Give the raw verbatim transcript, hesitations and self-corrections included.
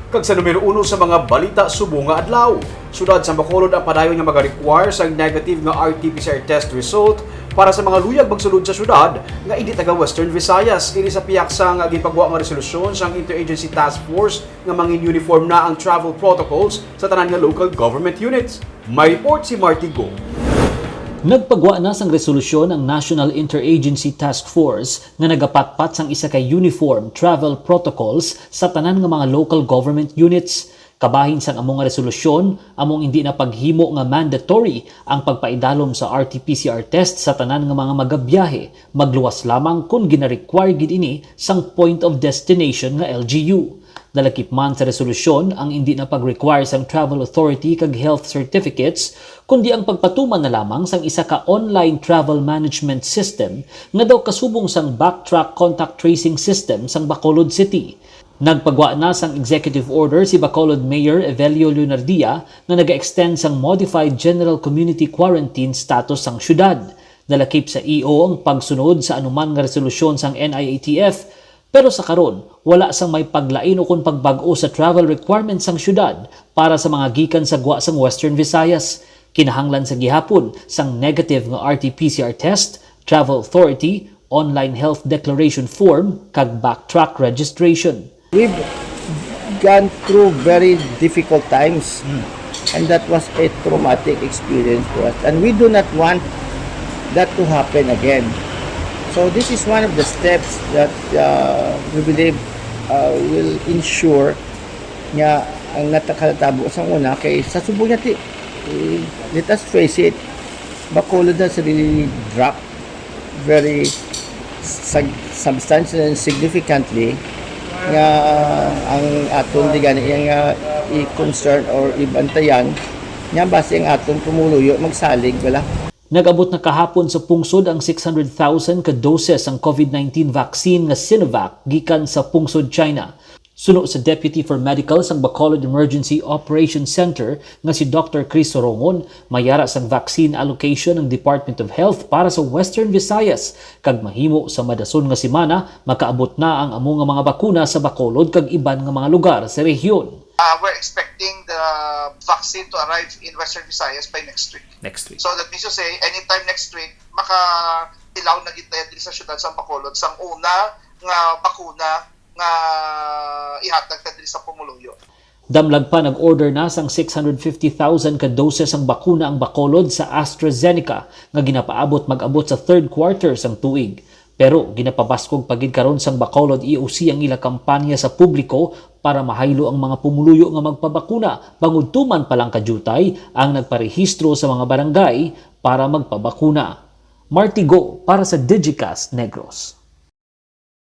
Kag sa numero uno sa mga balita subong nga adlaw, siyudad sa Bacolod ang padayon nga magarequire sang negative nga R T P C R test result para sa mga luyag magsulod sa siyudad nga indi taga Western Visayas. Ini sa pihak sang ginpagwa nga resolusyon sang Interagency Task Force nga mangin-uniform na ang travel protocols sa tanan nga local government units. May report si Marty Go. Nagpagwa na sang resolusyon ang National Interagency Task Force nga nagapatpat sang isa ka uniform travel protocols sa tanan nga mga local government units. Kabahin sang amo nga resolusyon, among indi na paghimo nga mandatory ang pagpaidalom sa R T P C R test sa tanan nga mga magabiyahe, magluwas lamang kon gina-require gid ini sang point of destination nga L G U. Nalakip man sa resolusyon ang indi na pag-require sang travel authority kag health certificates, kundi ang pagpatuman na lamang sang isa ka online travel management system nga daw kasubong sang Backtrack contact tracing system sang Bacolod City. Nagpagwa na sang executive order si Bacolod Mayor Evelio Leonardia nga naga-extend sang modified general community quarantine status sang siyudad. Nalakip sa E O ang pagsunod sa anuman nga resolusyon sang N I A T F, pero sa karon, wala sang may paglain ukon pagbag-o sa travel requirements sang siyudad para sa mga gikan sa gwa sang Western Visayas. Kinahanglan sa gihapon sang negative nga R T P C R test, travel authority, online health declaration form, kag Backtrack registration. We've gone through very difficult times, and that was a traumatic experience to us. And we do not want that to happen again. So this is one of the steps that uh, we believe uh, will ensure nga ang natakaltabo sa una kay sa subong niya ti, eh, let us face it, Bacolod has really dropped very sub- substantially and significantly nga ang aton di gani nga i-concern or ibantayan nga basi ang aton pumuluyo magsalig bala. Nag-abot na kahapon sa pungsod ang six hundred thousand ka doses sang COVID nineteen vaccine nga Sinovac gikan sa pungsod China. Suno sa Deputy for Medical sang Bacolod Emergency Operations Center nga si Doctor Chris Sorongon, may ara sang vaccine allocation ang Department of Health para sa Western Visayas, kag mahimo sa madason nga semana makaabot na ang amo nga mga bakuna sa Bacolod kag iban nga mga lugar sa rehiyon. Uh, we're expecting the vaccine to arrive in Western Visayas by next week. Next week. So that means to say, anytime next week, makatilaw na gid tayo diri sa syudad sa Bacolod sang una nga bakuna nga ihatag ta diri sa pumuluyo. Damlag pa, nag-order na sang six hundred fifty thousand ka doses ang bakuna ang Bacolod sa AstraZeneca nga ginapaabot mag-abot sa third quarter sang tuig. Pero ginapabaskog pa gid karon sang Bacolod E O C ang ila kampanya sa publiko para mahaylo ang mga pumuluyo nga magpabakuna bangod tuman pa lang kadiyutay ang nagparehistro sa mga barangay para magpabakuna. Marty Go para sa Digicast Negros.